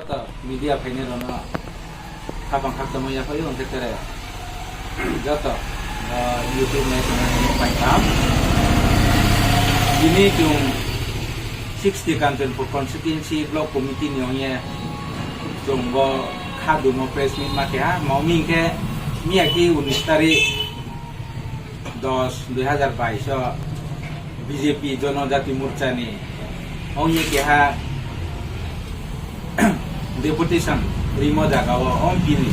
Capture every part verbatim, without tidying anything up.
Joto media phainai rao no khaphang khakchangmo yaphai ou, ong khe tere joto, ah, YouTube nai tongnai rao no pai kaham. Tini chung sixty Kanchanpur constituency block committee ni ong ye chung bo khadumo press meet ma keha, ma ong mi hing khe miya khe unis tarik dos, dui hazar bais o B J P Jonojati Morcha ni ong ye keha deputation rimo zaga wo ong bini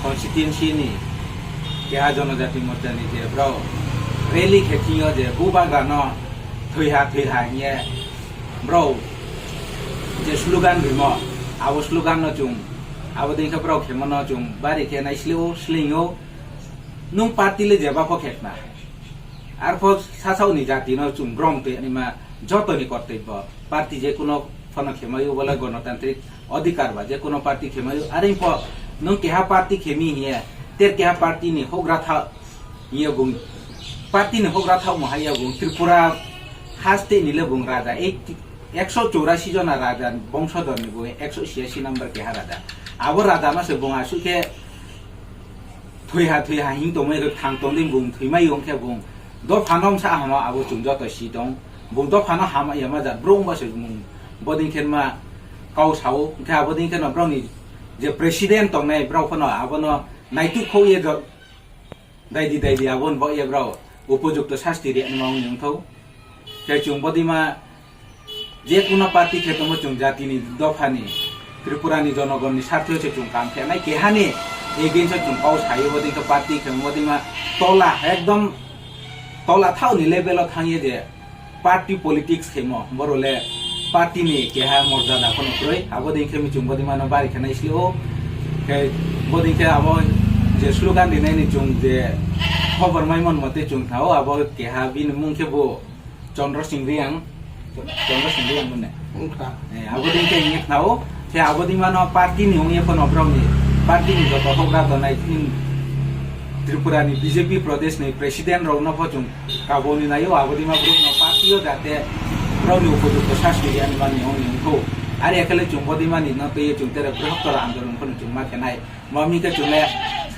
constituency ni keha Jonojati Morcha ni je brao rally khe thing yo je bubagra no thoiha thoiha hing ye brao je slogan rimo, abo slogan no chung, abo dei khe brao khemo no chung bari khe naisle ou, sleing ou. Nung party le jeba pho khe khna. Arpho sasaoh ni jati no chung brom tui naima joto ni kortoi bo. Party je kuno phano khemai ou, bo le gonotantrik odhikar ba, je kuno party khemai ou. Are pho nung keha party khe mi hing ye, ter keha party ni houhgra thaoh hing ye bung, party ni houhgra thaohmo hai ye bung Tripura haste ni le bung raja, ekso churasi jona raja bongsodor ni bung ekso churasi number keha raja. Abo raja no se bung asuh khe thoiha thoiha hing tongmai khe thang tong dei bung thoimai ong khe bung dopha no bsa hamo abo chung joto si tong. Bung dopha no hama yama jat brouh ba se bung bodei khe ma kau sa ou. Hing khe abo dei khe no brao ni je president tongnai brao pho no abo no naituh khouh ye jo-, daidi daidi abo ni baoh ye brao upojukto sasti ri naima ong ni ong thou. Khe chung bodeima je kuno party khe tongmo chung jati ni dopha ni, Tripura ni jonogon ni sartho se chung kam khe nai, keha ni against o chung kau sa ye bodei khe party khe bodeima tola ekdom tola thaoh ni level o thanng ye je party politics khemo, boro le party ni keha morjada pho no kroi. Abo dei khe mi chung bodeima no bari khe naisle ou. Khe bodei khe abo je slogan rinai ni chung je khobor maimo ni mote chung khna ou, abo keha bini mung khe bo Chandra Singh Reang, Chandra Singh Reang mo ne? Abo dei khe hing ye khna ou. Khe abo deima no party ni ong ye pho no brao ni party ni joto houhgra tongnai chini Tripura ni B J P Pradesh ni president rao no pho chung kabo ni nai ou, abo deima brouh no party yo jate brao ni upojukto sasti ri naima ni ong ni ong thou. Are ya khe le chung bodeima ni no tui ye chung tere brihottor andolon pho no chung ma khe nai. Ma mi khe chung le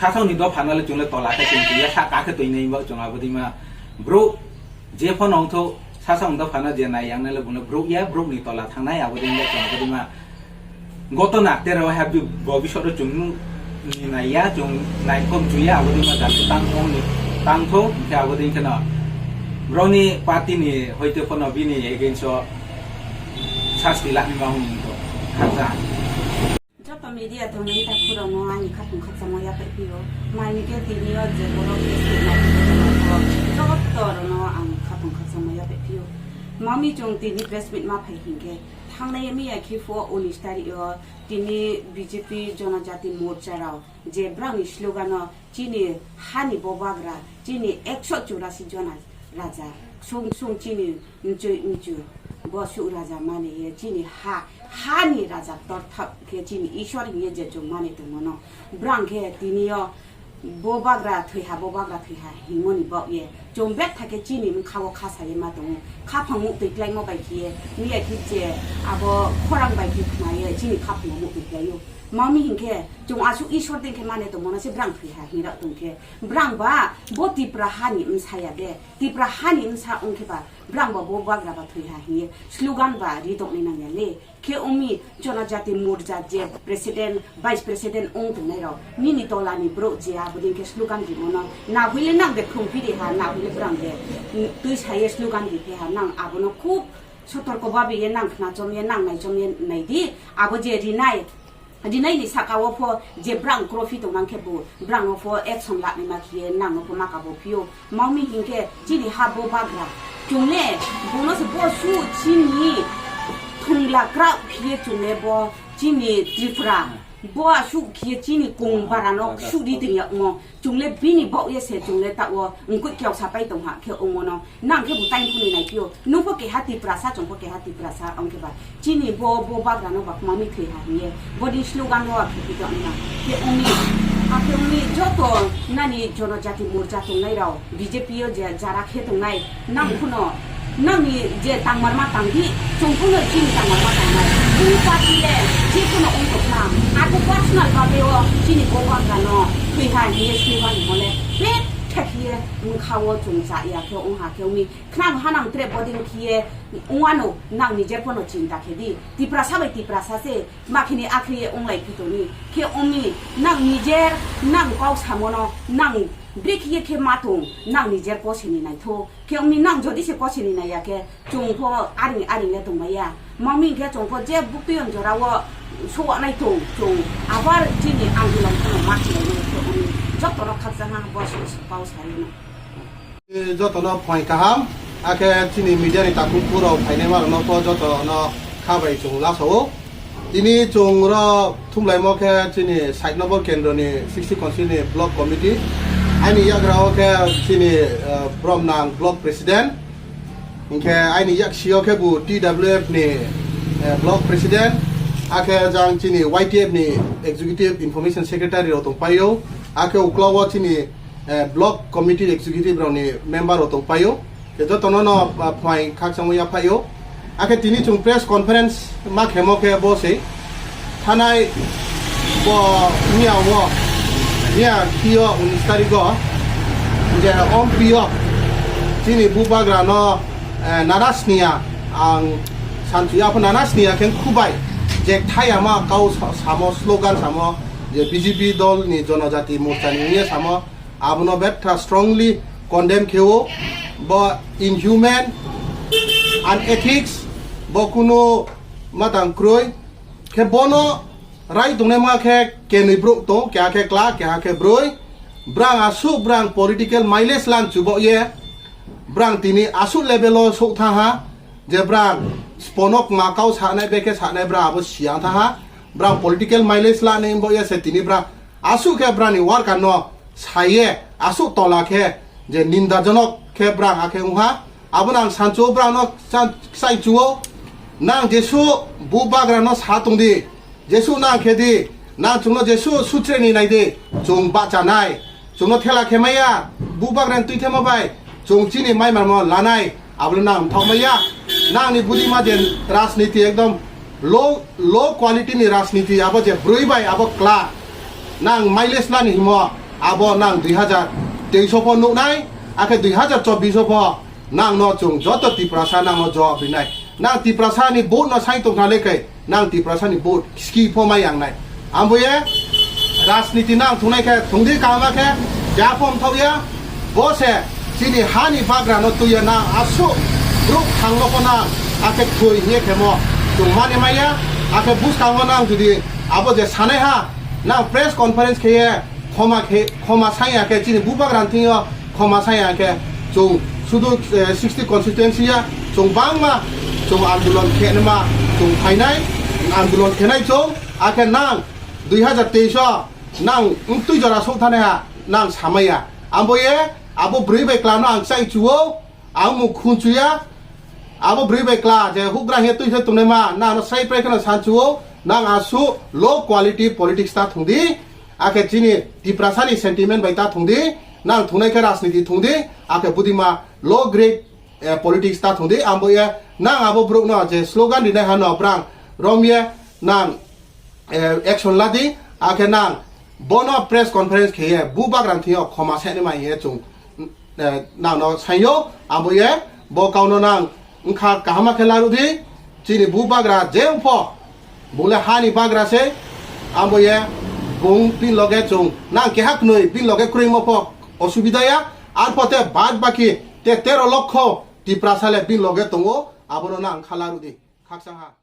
sasaoh ni dopha no le chung le tola khe toing ya, sahka khe toing nai bo chung abo deima brouh je pho no ong thou, sasaoh ni dopha no je nai yang nai le bung le brouh ya, brouh ni tola thanng nai, abo dei le chung abo deima gotona tere o ha bi bo bisor o chung ni nai ya, chung nai khom chu ya, abo deima jat tang ong ni tang thou, hing khe abo dei khe no brao ni party ni hoite pho no bini against o sasti la ni ma ong ni thou. Khakchang. Joto media tongnai takhu rao no aini khaphang khakchangmo yaphaih phi ou. Ma hing khe tini yo je boro press meet ma joto rao no ang khaphang khakchangmo yaphaih phi ou. Ma mi chung tini press meet ma phai hing khe, thanngnai mi ya khe pho unis tarik yo tini B J P Jonojati Morcha rao je brao ni slogan no chini ha ni bobagra, chini ekso churasi jona raja, ksung ksung chini mchoi mchu, bo suh raja mani ye chini ha, ha ni raja torthaoh khe chini Isor hing ye je chung mani tongmo no, brao khe tini yo bobagra thoiha, bobagra thoiha hingmo ni baoh ye chung betha khe chini bkha wo khasa ye ma tong ou. Khaphang muhtoi kláimo bai khe ye, mi ya khe je abo khorang bai khe khna ye chini khaphang wo muhtoi klái ou. Ma mi hing khe chung asuh Isor dei khe mani tongmo no se brao thoiha hing rao tong khe, brao ba bo Tipra ha ni bsa ya de, Tipra ha ni bsa ong khe ba brao ba bobagra ba thoiha hing ye slogan ba ri tongnai nang ya le. Khe ong mi Jonojati Morcha je president, vice president ong tongnai rao, nini tola ni brouh je abo dei khe slogan rimo no, nahoi le nang de khrungphi ri ha, nahoi le brao de, tuisa ye slogan ri phi ha, nang abo no khub sotorko babi ye nang khna chom ye, nang nai chom ye nai di, abo je rinai, rinai ni sahka wo pho je brao krophi tongnang khebu, brao no pho action lanaima khe ye nang no pho ma kabo phi ou. Ma mi hing khe chini ha bobagra, chung le bung no se bo suh chini thongla kraoh khe ye chung le bo chini Tripura, bo asuh khe ye chini kong bara no suh ri tong yagmo, chung le bini baoh ye se chung le taoh wo mkoih kiao sapai tong ha khe ongmo no, nang khebu taingkhu ni nai phi ou, nung pho keha Tiprasa, chung pho keha Tiprasa, ong khe ba chini bo, bobagra no ba ma mi thoiha hing ye, bodei slogan wo akhe phi tong na, khe ong mi, akhe ong mi joto nani Jonojati Morcha tongnai rao, B J P yo je jara khe tongnai, nang phuno, nang ni je tangmarma tang di, chung phuno chini tangmarma tang nai, chini party le, je Ye sni bani mo le, betha khe ye bkha wo chung cha ya khe ong ha khe ong mi. Khnang ha nang tre bodei khe ye ong ano nang nijer pho no chinta khe di. Tiprasa bai Tiprasa se ma khe ni akhri ye onglai phi tong ni. Khe ong mi nang nijer nang kau samo no nang brekhe ye khe ma tong, nang nijer pho se ni naithou. Khe ong mi nang jodi se pho se ni nai ya khe, chung pho aring aring le tongmai ya. Ma mi hing khe chung pho je buktui yo jora wo souh nai tong, chung abar chini andolon pho no ma khe nai khe ong mi. Joto no khakchang ha bo se kau sa ye no. Joto no phaing kaham, akhe chini media ni takhu phu rao phainaima rao no pho joto no kha bai chung lasa ou. Tini chung ro thumlaimo khe chini sait nombor kendro ni sixty constituency ni block committee. Aini yagra wo khe chini, eh, Bromnang block president. Hing khe aini yaksi yo khe bu T W F ni, eh, block president. Akhe jang chini Y T F ni executive information secretary rao tongpai ou. Akhe uklau wo chini, eh, block committee executive rao ni member rao tongpai ou. Khe joto no no, ah, phaing khakchangmo yaphaih ou. Akhe tini chung press conference ma khemo khe bo sei. Thanai bo miya wo, miya khi yo unis tarik wo, je Ompi yo, chini bubagra no, eh, nana sniya, ang sanchu ya pho nana sniya khe khubai, je thayama kau sa-, samo slogan samo, je B J P dol ni Jonojati Morcha ni hing ye samo, abo no betha strongly condemn khe ou, bo inhuman, unethics, bo kunu matang kroi, khe bo no rai tongnaima khe kenoi brouh tong, keha khe kla, keha khe broi, brang asuh brang political mileage lan chubaoh ye, brang tini asuh level wo souh thanng ha, je brang spo no kma kau sanai, bekhe sanai brang abo siyang thanng ha, brang political mileage lanai baoh ye se tini brang asuh khe brang ni worker no sa ye, asuh tola khe, je nindajonok khe brang akhe ong ha, abo no ang sanchu ou brang no cha-, kchaih chu ou, nang jesuh bubagra no sa tong di, jesuh nang khe di, nang chung no jesuh sutre ni nai di, chung bahcha nai, chung no thela khe mai ya, bubagra ni tuithemo bai, chung chini maimarmo lanai, abo le nang mthaoh mai ya, nang ni budima je rajniti ekdom low, low quality ni rajniti, abo je broi bai abo kla, nang mileage la ni hingmo, abo nang dui hazar teis wo pho nuh nai, akhe dui hazar chobbish wo pho nang no chung joto Tiprasa nang no jawab ri nai. Nang Tiprasa ni vote no saing tong khna le khe, nang Tiprasa ni vote ski pho mai yang nai. Abo ye rajniti nang thungnai khe thung di, kaham khe, ja pho mthaoh ya, bo se chini ha ni bagra no tui ye nang asuh brouh thang no pho nang akhe thoi hing ye khemo chung mani mai ya, akhe buskang wo nang jodi abo je sanaiha nang press conference khe ye khoma khe, khoma saing ya khe chini bubagra ni thing yo khoma saing ya khe chung sudu, eh, sixty constituency ya chung bangma chung andolon khe naima chung phai nai, andolon khe nai chung, akhe nang dui hazar teis wo nang mtui jora souh thanaiha nang samai ya. Abo ye abo broi bai kla no ang kchaih chu ou, ang mung khunchu ya, abo broi bai kla je houhgra hing ye tuithe tongnaima nang no srai prai khe no sanchu ou, nang asuh low quality politics ta thung di, akhe chini Tiprasa ni sentiment bai ta thung di, nang thungnai khe rajniti thung di, akhe budima low grade, eh, politics ta thung di, abo ye nang abo brouh no je slogan rinaiha no brang rom ye nang, eh, action la di, akhe nang bo no press conference khe ye bubagra ni thing yo khoma saing naima hing ye chung, eh, nang no saing ou, abo ye bo kau no nang bkha kaham khe laruh di, chini bubagra je ong pho, bung le ha ni bagra se, abo ye bung bini loge chung nang keha knoi bini loge kroimo pho osubida ya, arpho te bad baki te tero lokho Tiprasa le bini loge tong ou, abo no nang bkha laruh di, khakchang ha.